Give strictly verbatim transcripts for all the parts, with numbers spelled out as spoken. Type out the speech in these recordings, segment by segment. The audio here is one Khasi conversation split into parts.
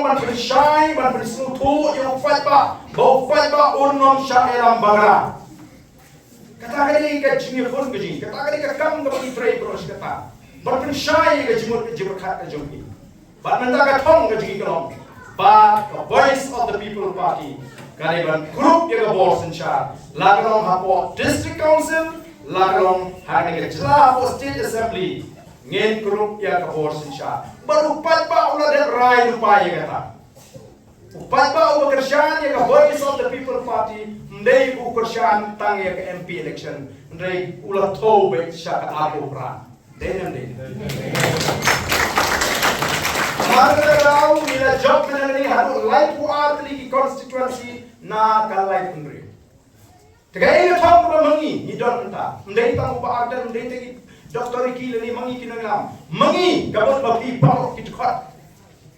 ban pynshai, ban pynsngewthuh ïa u paidbah ba u paidbah un ym shah ïalam bagra. Kata ka dei ka jingïakhun ka jong ngi, kata ka dei ka kam kaba ngi trei baroh shi katta. Ban pynshai ïa ka jingmut ka jingpyrkhat ka jong ngi. Bad mynta ka thong ka jong ngi ka long ba ka Voice of the People Party ka dei ban kurup ïa ka bor synshar, la ka long hapoh District Council, la ka long ha kane ka jylla hapoh State Assembly. Ngin kurup ïa ka bor synshar. Bad u paidbah u la dep rai lypa ïa kata. U paidbah uba kyrshan ïa ka Voice of the People Party, ym dei u kyrshan tang ïa ka M P election, hynrei u la thew beit sha ka arphew phra. Dei ne ym dei? Namar kata ka daw ngi la jop mynta ngi haduh laiphew ar tylli ki constituency na ka laiphew hynriew. Te kaei ka thong kaba ma ngi ngi don mynta? Ym dei tang u Bah Ardent, ym dei tang i Doctor Ricky lane ma ngi ki nongïalam. Ma ngi ka mut ba phi baroh ki dkhot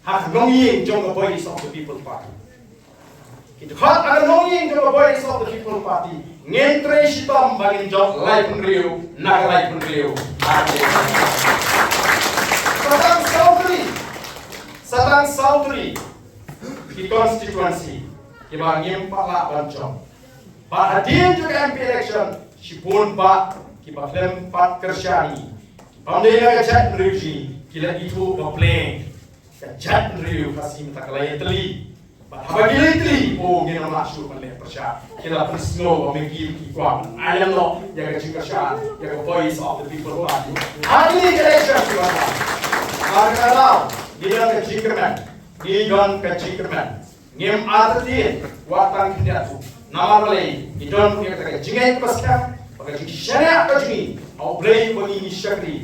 ha ka longïing jong ka Voice of the People Party. Ki dkhot ha ka longïing jong ka Voice of the People Party. Ngin trei shitom ba ngin jop laiphew hynriew na ka laiphew hynriew. Sa tang saw tylli, sa tang saw tylli ki constituency kiba ngim pat lah ban jop. Bad hadien jong ka M P election, shibun bah kiba khlem pat kyrshan ïa ngi, kibym dei na ka jaitbynriew jong ngi, ki la ithuh ba pleng ka jaitbynriew Khasi mynta ka la ïatylli. Bad haba ki la ïatylli, oh, ngin ym lah shuh ban leh pyrshah. Ki la pynsngew ba ma ki ki kwah ban ailad noh ïa ka jingkyrshan ïa ka Voice of the People Party ha kine ki election kiba ngi don ka jingkyrmen, ngi don ka jingkyrmen. Ngim artatien wat tang khyndiat ruh. Namar balei? Ngi don ruh ïa kata ka jingngeit kaba skhem ba ka jingshaniah ka jong ngi ha U Blei uba ngi shakri,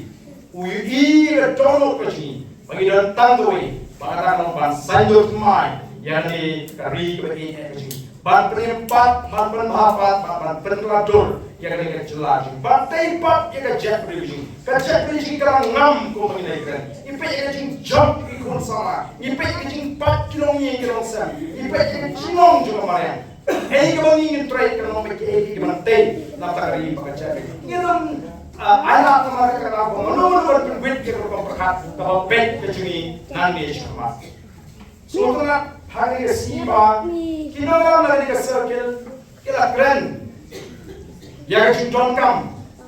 u ïohi ïa ka dohnud ka jong ngi ba ngi don tang kawei, ba kata ka long ban saiñdur thymmai ïa kane ka ri kaba ïeit ka jong ngi, ban pynim pat, ban pynbha pat, ban, ban pynkylla dur ïa kane ka jylla jong ngi, ban tei pat ïa ka jaitbynriew jong ngi. Ka jaitbynriew jong ngi ka la ngam kumba ngi la ïakren. Ngi peit ïa ka jingjop ki khun samla, ngi peit ïa ka jingpait ki longïing ki longsem, ngi peit ïa ka jinglong jong ka mariang. Ei kaba ngi ngin trei ka long ba ki ei ki ban tei na ka ri bad ka jaitbynriew. Ngin ym, ah, ailad namar ka kata ba mano mano ban pynwit ïa ka rukom pyrkhat kaba peit ka jong ngi nangne shakhmat. Sngewtynnat, ha kane ka sngi ba ki nongïalam na kane ka circle ki la kren ïa ka jingdonkam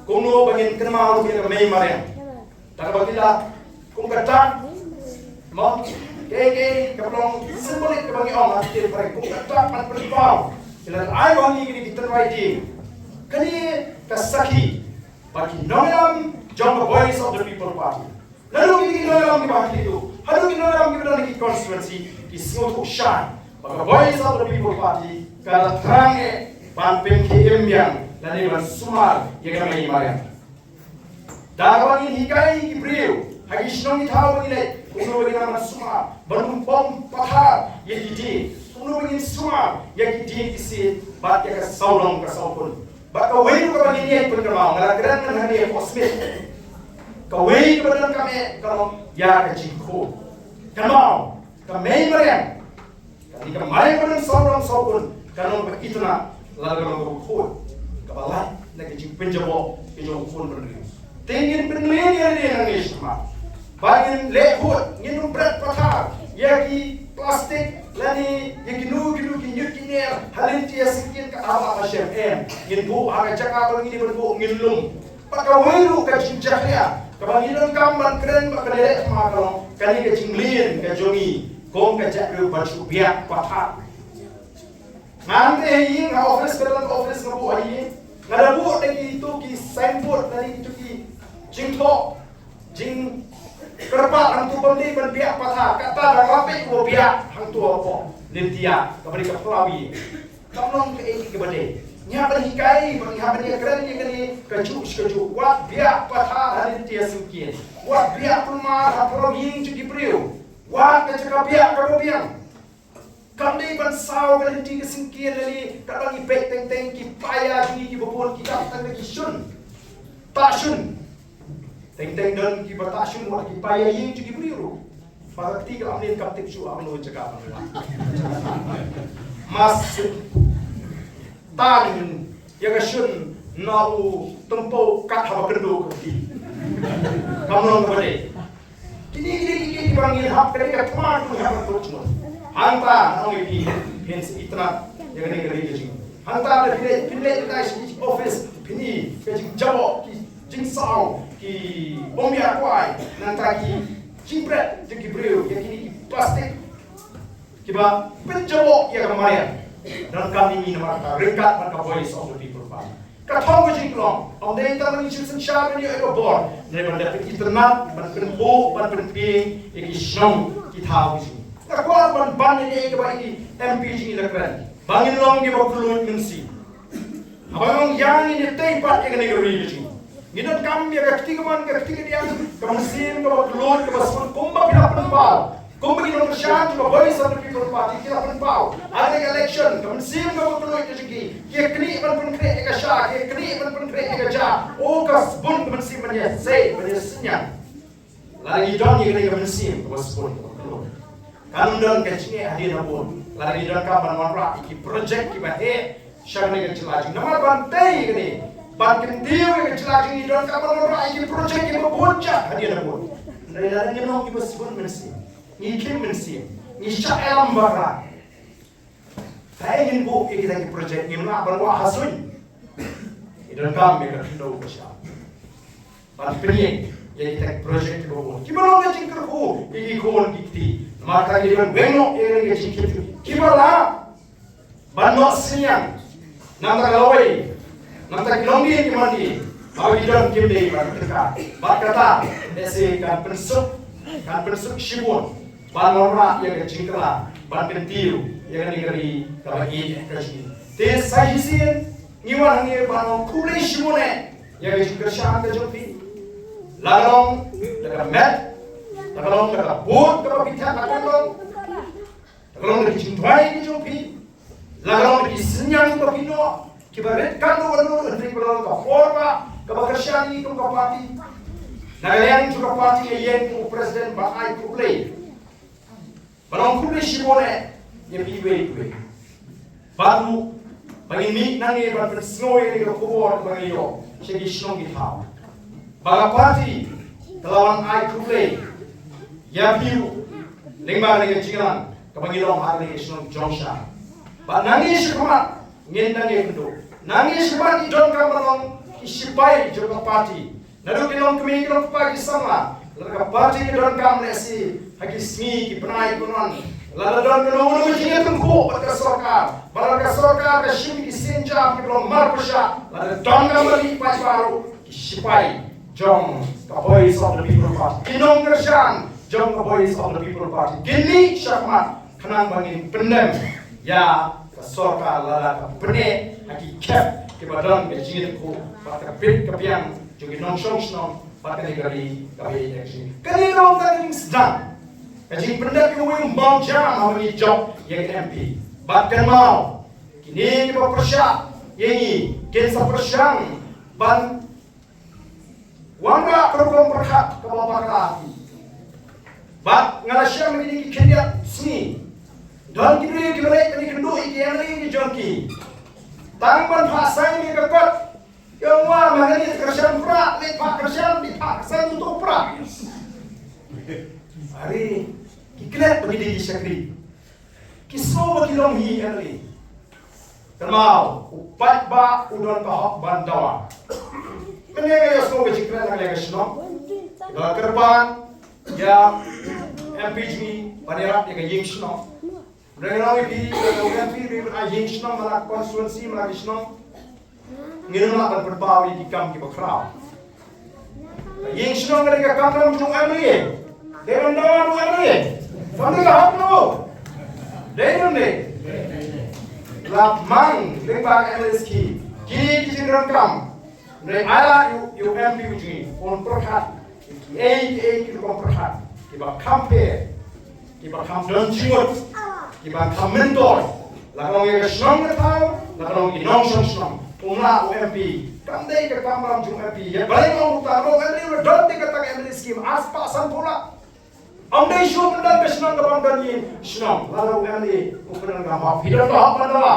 kumno ba ngin kynmaw ïa ka mei mariang. Da kaba ki la kum ka dak, mo, kaei kaei kaba long symbolik kaba ngi ong ha ka ktien phareng, kum ka dak ban pynpaw. Ki la ai ba ngi kine ki tynrai dieng. Kane ka sakhi ba ki nongïalam jong ka Voice of the People Party, naduh kine ki nongïalam kiba ha Khliehriat, haduh ki nongïalam kiba don ha ki constituency, ki sngewthuh shai ba ka Voice of the People Party ka la thrang eh ban pynkhie im biang lane ban sumar ïa ka mei mariang. Da kaba ngin hikai ki briew ha ki shnong ki thaw ba ngi leit, kumno ba ngin nang ban sumar, ban ym pom pathar ïa ki dieng, kumno ba ngin sumar ïa ki dieng ki siej bad ïa ka sawdong ka sawkun. Bad kawei ruh kaba ngin ïai pynkynmaw, nga la kren mynta hangne hapoh Smit. Kawei kaba donkam eh ka long ïa ka jingkhuid. Kynmaw, ka mei mariang, ka dei ka mei ba don sawdong sawkun, ka long kaba itynnad, lada ka long kaba khuid, kaba lait na ka jingpynjaboh ka jong u khun bynriew. Te ngin pynmlien ïa lade nangne shakhmat ba ngin leh khuid, ngin ym bret pathar ïa ki plastik lane ïa kino kino ki ñiut ki ñier ha lynti ha syngkien, ka arngut ba shem, em. Ngin buh ha ka jaka ba ngi dei ban buh, ngin lum. Bad kawei ruh ka jingjakhlia kaba ngi donkam ban kren bad ka dei ma ka long kane ka jingleit ka jong ngi kum ka jaitbynriew ban shu biak pathar. Nga hangtei ha ïing, ha office, ka don office nga buh ha ïing. Nga da buh da kito ki signboard, da kito ki jingthoh, jingkyrpad hangto, bym dei ban biak pathar. Kata da nga peit u biak hangto hapoh lynti ïa kaba dei ka phyllaw ïing. Kam long kaei kaba dei. Ngi hap ban hikai, ngi hap ban ïakren ïa kane kajuh shi kajuh. Wat biak pathar ha lynti ha syngkien. Wat biak kulmar ha phyllaw ïing jong ki briew. Wat ka jaka biak kaba biang. Kam dei ban saw ka lynti ka syngkien lane, katba ngi peit teng teng ki paia jong ngi kiba bun ki dap tang da ki shun. Tah shun. Teng teng don kiba tah shun wat ki paia ïing jong ki briew ruh. Ba ka kti ka lam lin kam tip shuh ha kano jaka ban wad. Mas tang ïa ka shun na u tympew kat haba kynduh ka kti. Kam long kaba dei. Kine kine kine kiba ngi hap, kane ka thma kaba ngi hap ban pynjngoh. Hangta nga ong ïa phi, phin sa itynnad ïa kane ka ri ka jong ngi. Hangta lada phi leit, phi leit na shi office, phin i ka jingjaboh, ki jingsaw, ki bym ïa kwai, nangta ki jingbret jong ki briew ïa kine ki plastik kiba pynjaboh ïa ka mariang. Donkam ïa ngi namar ka ryngkat bad ka Voice of the People Party. Ka thong ka jingkhlong, ym dei tang ban ïashimbynta ban ïoh ïa ka bor, hynrei ban da pyn-itynnad, ban pynbor, ban pynpieng ïa ki shnong ki thaw ki jong ngi. Nga kwah ban ban ïa kaba i M P jong ngi i la kren, ba ngin long kiba kylluid mynsiem. Haba nga ong ïa ngi, ngi tei pat ïa kane ka ri ka jong ngi. Ngi donkam ïa ka kti kamon, ka kti kadiang, ka mynsiem kaba kylluid, kaba sngewthuh, kumba phi la pynpaw. Kumba ki nongkyrshan jong ka Voice of the People Party ki la pynpaw ha kane ka election, ka mynsiem kaba kylluid ka jong ki, ki ïa knieh ban pynkhreh ïa ka sha, ki ïa knieh ban pynkhreh ïa ka ja. Oh, ka sbun ka mynsiem ban ïa sei, ban ïa synñiang. Lada ngi don ïa kane ka mynsiem kaba sbun kaba kylluid, kan ym don ka jingeh hadien habud. Lada ngi donkam ban wanrah ïa ki project kiba heh sha kane ka jylla jong ngi, namar ban tei ïa kane, ban kyntiew ïa ka jylla jong ngi, donkam ban wanrah ïa ki project kiba bun jait hadien habud. Hynrei lada ngi long kiba sbun mynsiem, ngi khim mynsiem, ngi shah ïalam bakla, kaei ngin buh ïa kita ki project? Ngim lah ban wah ha suiñ. Ngi donkam ïa ka khyndew ka shyiap ban pynïeng ïa kita ki project kiba bun, kiba long ka jingkyrkhu ïa ki khun ki kti. Namar kata ngi dei ban weng noh ïa ka jingkyrkhu, kiba lah ban noh synñiang. Nangta ka lawei, nangta ki longdien ki mandien, haba ki don kim dei ban tyngkhuh. Bad kata lehse kan pynsuk, kan pynsuk shibun ban wanrah ïa ka jingkylla, ban kyntiew ïa kane ka ri kaba ïeit ka jong ngi. Te sa shisien ngi wan hangne ban ong khublei shibun eh ïa ka jingkyrshan ka jong phi. La ka long da ka met, la ka long da ka vote kaba phi thep ha ka lyngkot, la ka long da ki jingduwai ki jong phi, la ka long da ki synñiang ba phi noh, kiba rit katno katno, hynrei ba la long ka por ba kaba kyrshan ïa ngi kum ka party. Na ka liang jong ka party nga ïeng kum u president ban ai khublei, ban ong khublei shibun eh ïa phi iwei pa iwei. Bad ruh ba ngin mih nangne ban pynsngew ïa kane ka khubor ba ngi ïoh sha ki shnong ki thaw, ba ka party ka la wan ai khublei ïa phi ruh lyngba kane ka jingïalang kaba ngi long ha kane ka shnong Jongshang. Bad nangne shakhmat ngin nang ïakynduh, nangne shakhmat ngi donkam ban long ki shipai jong ka party. Naduh ki longkmie, ki longkpa, ki samla, lada ka party ka donkam lehse ha ki sngi, ki bnai, ki bnai, lada don kano kano ka jingïatyngkhuh bad ka sorkar, ba lada ka sorkar ka shim ki sienjam kiba long marpyrshah, lada donkam ban mih paidbah ruh, ki shipai jong ka Voice of the People Party, ki nongkyrshan jong ka Voice of the People Party kin mih shakhmat khnang ba ngin pyndem ïa ka sorkar lada ka pyneh ha ki khep kiba don ka jingïatyngkhuh bad ka bit ka biang jong ki nongshong shnong bad kane ka ri kaba ïeit ka jong ngi. Kane ka long ka jingsdang, ka jingpyndep ïa uwei u mawjam haba ngi jop ïa ka M P. Bad kynmaw, kine kiba pyrshah ïa ngi kin sa pyrshang ban wanrah ka rukom pyrkhat kaba bakla ha phi. Bad nga la shem ha kine ki khyndiat sngi, don ki briew kiba leit ban ïakynduh ïa ki MLA ki jong ki, tang ban phah saiñ ïa ka kot. Ki ong, wa ma kane kyrshan prah, leit phah kyrshan, leit phah saiñ uto u prah. Are, ki klet ba ki dei ki shakri, ki sngew ba ki long hi MLA. Kynmaw, u paidbah u don ka hok ban dawa. Mynne nga ïohsngew ka jingkren na ka liang ka shnong, nga la kyrpad ïa u M P jong ngi ban ïarap ïa ka ïing shnong. Hynrei nga ong ïa phi, ka ong ïa phi, ïa ka ïing shnong, man la ka constituency, man la ki shnong, ngin ym lah ban pynpaw ïa ki kam kiba khraw. Ka ïing shnong ka dei ka kamram jong u MLA. Dei ban dawa u MLA. Kam dei ka hok jong u. Dei ne ym dei? La mang lyngba ka MLA scheme, ki, ki jingdonkam. Hynrei ai lad ïa u, ïa u M P u jong ngi un pyrkhat ïa kiei kiei ki rukom pyrkhat kiba kham pher, kiba kham don jingmut, kiba kham myntoi. La ka long ïa ka shnong ka thaw, la ka long ïa ki nongshong shnong. Um lah u M P, kam dei ka kamram jong u M P. Ïa balei nga ong kumta? Namar u MLA u la don te kata ka MLA scheme ar spah sanphew lak. Ym dei shuh ban don ka shnong kaba ym don ïing shnong. Lada u MLA u pyndonkam, hap phi don ka hok ban dawa.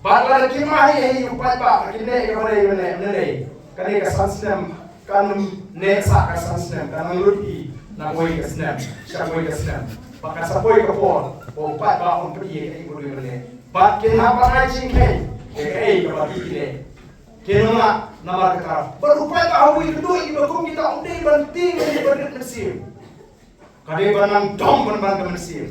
Bad lada ki ma hi hi u paidbah, ki neh ïa kaba dei ban neh, ban neh. Kane ka san snem Kan neh sa ka san snem, kan nang lut i na kawei ka snem sha kawei ka snem. Ba kan sa poi ka por ba u paidbah un peit ïa kaei ba u dei ban leh. Bad kin hap ban ai jingkheiñ ïa kaei kaba ki leh. Kin ym lah namar kata. Bad u paidbah ha kawei ka duh iba kum kita um dei ban tieng ïa ka rit mynsiem. Ka dei ban nang dom ban ban ka mynsiem.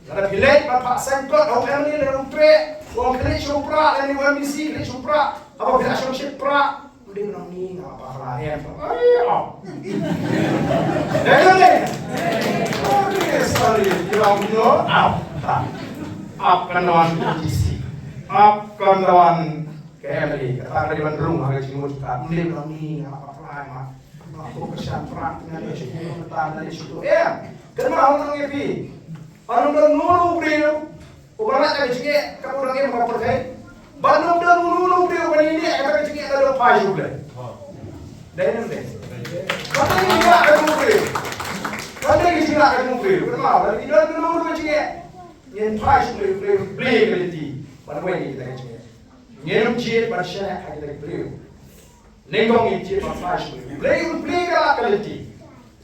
Lada phi leit ban phah saiñ kot ha u M L A lane u trei, u ong khlieh sha u Prah lane u M D C khlieh sha u Prah. Haba phi la shong shet Prah, u dei ban ong ni nga pa Prah em. Ai, ap. Dei ne? Sorry, sorry. Ïa u no, ap. Ap kan wan M D C. Ap kan wan ka M L A. Kata ka dei ban rung ha ka jingmut ka. U dei ban ong ni nga pa Prah em. Ko kyrshan Prah nga leh shuh, mynta nga leh shuh. Em, kynmaw nang ïa phi. Ba ym don uno uno u briew uba lait ka jingeh kaba u dang im ha ka pyrthei. Ba ym don uno uno u briew uba ïaineh ïa ka jingeh lada u phai sha U Blei. Dei ne ym dei? Kata ka jingeh ka jong u briew. Kata ka jingeh ka jong u briew. Kynmaw, lada ngi don uno uno u jingeh, ngin phai sha U Blei, U Blei, U Blei ka lynti ban weng ïa kita ka jingeh. Ngin ym jied ban shaniah ha kita ki briew. Nyngkong ngin jied ban phai sha U Blei. U Blei, U Blei ka lad ka lynti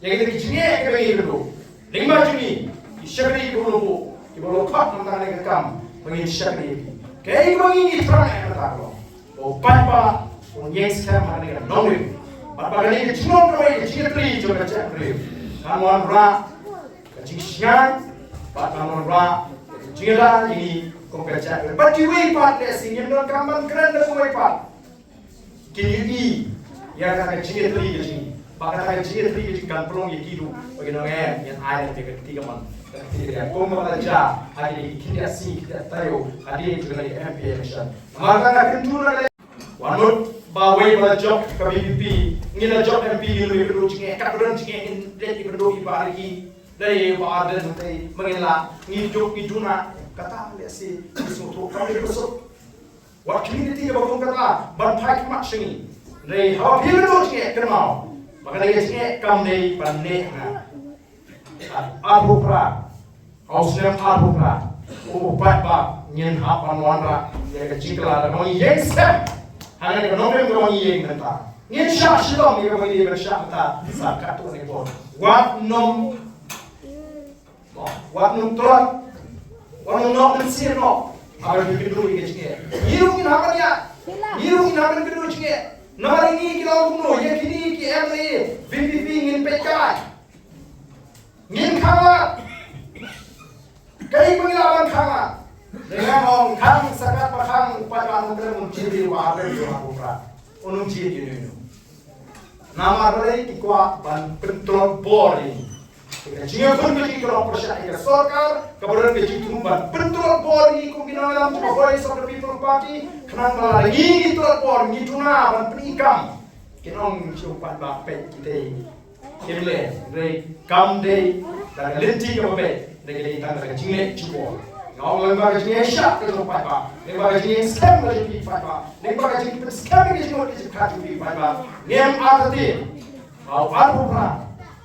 ïa kita ki jingeh kiba ngi ïakynduh. Lyngba jong ngi ki shakri kiba u la buh, kiba u la khot na ka bynta kane ka kam, ba ngin shakri ïa ki. Kaei kaba ngi ngi thrang eh mynta ka long ba u paidbah un ïeng skhem ha kane ka nongrim. Bad ba kane ka jinglong kawei ka jingïatylli jong ka jaitbynriew kan wanrah ka jingshngaiñ bad kan wanrah ka jingïada ïa ngi kum ka jaitbynriew. Bad kiwei pat lehse ngim donkam ban kren da kawei pat. Kin ïohi ïa kata ka jingïatylli ka jong ngi. Ba kata ka jingïatylli ka jong ngi kan pynlong ïa ki ruh ba kin ong em, ngin ai lade ka kti kamon, ka kti ka diang. Kumba la jia ha kine ki khyndiat sngi khyndiat taïew hadien jong kane ka M P election. Namar kata nga kyntu na ka liang, wan mut ba wei ba la jop ka V P P, ngi la jop M P, ngi la ïakynduh jingeh, katba don jingeh ngin leit ïakynduh ïa i Bah Ricky, lane ïa i Bah Ardent, lane ma ngin lah, ngi juk ngi duna. Kata lehse ngi sngewthuh kam dei ka suk. Wat khmih lynti kaba kum kata ban phai khmat sha ngi. Hynrei haba phi ïakynduh jingeh, kynmaw ba kane ka jingeh kam dei ban neh hangne. Arphew phra, ha u snem arphew phra, u paidbah ngin hap ban wanrah ïa ka jingkylla da kaba ngi ïeng skhem ha kane ka nongrim kaba ngi ïeng mynta. Ngin shah shitom ïa kaba ngi dei ban shah mynta sa katto katne por. Wat nym Wat nym tlot, wat nym noh mynsiem noh. Haba phi kynduh ïa ka jingeh, ngi ruh ngin hap ban ïa, ngi ruh ngin hap ban kynduh jingeh. Namar ngi ki long kumno, ïa kine ki M L A V P P ngin peit kai, ngin khang lad. Kaei ba ngi lah ban khang lad? Dei ngan ong khang sa kat ba khang, u paidbah un kren, un jied ïa u Bah Ardent, ïa u Bah Ardent. Un ym jied ïa uno uno. Namar balei? Ki kwah ban pyntlot bor ïa ngi. Ka jingïakhun ka jong ngi ka long pyrshah ïa ka sorkar kaba don ka jingthmu ban pyntlot bor ïa ngi kum ki nongïalam jong ka Voice of the People Party. Khnang ba lada ngi ngi tlot bor, ngi duna ban pyni kam, kin ong shu pat ba peit kitei kim leh, hynrei kam dei da ka lynti kaba beit. Dei ka dei tang da ka jingleh jubor. Nga ong lyngba ka jingïaishah ka jong u paidbah, lyngba ka jingïaskhem ka jong phi paidbah, lyngba ka jingpynskhem ka jingmut ka jingpyrkhat jong phi paidbah, ngim artatien ba u arphew phra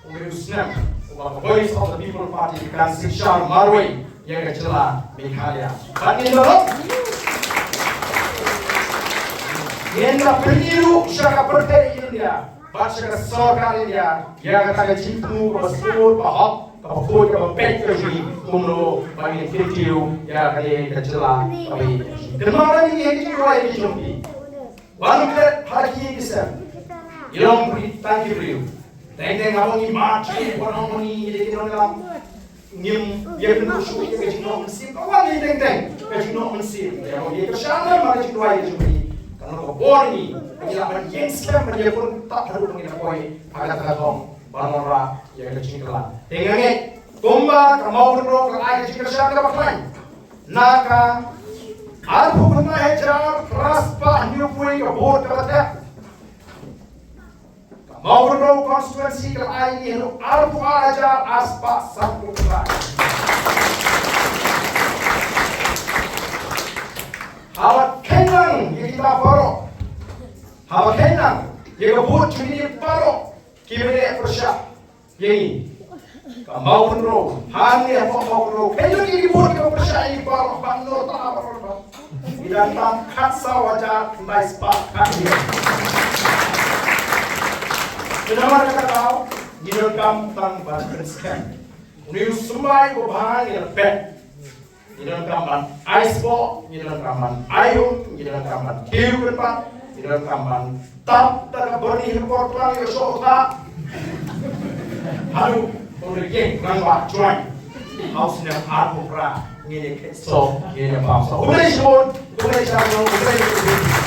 u dei u snem uba ka Voice of the People Party kan synshar marwei ïa ka jylla Meghalaya. Bad ngin da long, ngin da pyni ruh sha ka pyrthei India bad sha ka sorkar India ïa kata ka jingthmu kaba sngewbha, kaba khuid, kaba peit ka jong ngi, kumno ba ngin kyntiew ïa kane ka jylla kaba ïeit. Kynmaw, ngi ïa ka jingduwai ka jong phi. Wan klet ha ki ïing ki sem. Ngi long phi tang ki briew. Teng teng haba ngi mad, ngi wan ong ngi ïa ki nongïalam, ngim ïakynduh shuh ïa ka jingnoh mynsiem. Ka wan ïa teng teng ka jingnoh mynsiem. Ïa ka kyrshan lem ha ka jingduwai ka jong ngi, kan long ka bor ïa ngi ba ngin lah ban ïeng skhem ban ïakhun tad haduh ba ngin da poi ha kata ka thong ban wanrah ïa ka jingkylla. Te nga ngeit kumba ka Mawkynrew ka la ai ka jingkyrshan kaba khlaiñ na ka arphew khyndai hajar phra spah hynñiewphew ka vote kaba thep. Ka Mawkynrew constituency ka la ai ïa ngi haduh arphew ar hajar ar spah sanphew khyndai. Haba kheiñ lang ïa kita baroh, haba kheiñ lang ïa ka vote jong ngi baroh kiba ïaleh pyrshah ïa ngi, ka Mawkynrew, hangne ha Mawkynrew, kheiñ lang ïa ki vote kiba pyrshah ïa ngi baroh, ban nud tang baroh baroh. Ngi dang tam khatsaw hajar khyndai spah khatwei. Te namar kata ka daw, ngi donkam tang ban pynskhem. Une u symbai uba bha ngi la peit. Ngi donkam ban ai sport, ngi donkam ban ai um, ngi donkam ban kiew kynbat, ngi donkam ban tap da ka byrni ha ka por klang ïa ka shoh ka. Haduh, un ryngkat ngan ba join. Hau snem arphew phra, ngin ïa khet soh, ngin ïa bam soh. Khublei shibun, khublei shibun, khublei shibun.